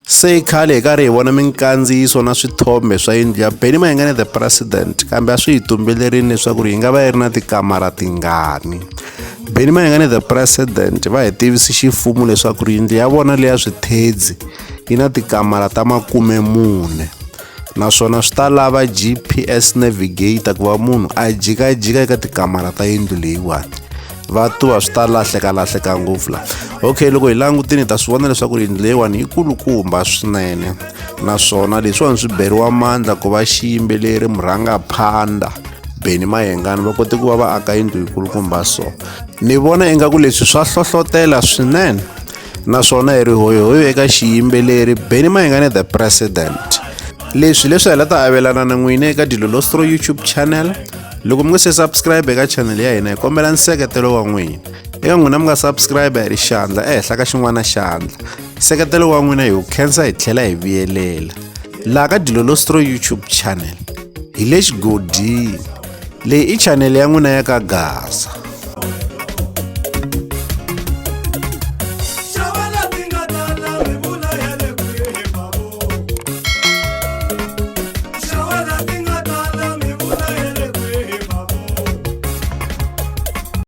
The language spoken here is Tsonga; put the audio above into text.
Se i khale hi karhi hi vona minkandziyiso na swithombe swa yindlu ya Benny Mayengani the President kambe a swi hi tumbelerini leswaku ri yi nga va yi ri na tikamara tingani. Benny Mayengani the President va hi tivisi ximfumo leswaku ri yindlu ya vona leya swithedzi yi na tikamara ta 40 naswona swi ta lava GPS navigator ku va munhu a jikajika eka tikamara ta yindlu leyiwani. Va tuva swi ta lahleka lahleka ngopfu la. Okay, loko hi langutini hi ta swi vona leswaku yindlu leyiwani yi kulukumba swinene naswona leswiwani swi beriwa mandla ku va xiyimbeleri murhangaphanda Benny Mayengani va kote ku va va aka yindlu yikulukumba so. Ni vona ingaku leswi swa hlohlotela swinene naswona hi ri hoyohoyo eka xiyimbeleri Benny Mayengani the President. Leswi leswi hi la ta avelana na n'wina eka Dilolostro YouTube channel. Loko mi nga se subscribe eka channel ya hina hi kombela nseketelo wa n'wina. Eka n'wina mi nga subscribe hi ri xandla ehenhla ka xin'wana xandla. Nseketelo wa n'wina hi wu khensa hi tlhela hi vuyelela. Laha ka Dilolostro YouTube channel hi le xigodini. Leyi i channel ya n'wina ya ka Gaza.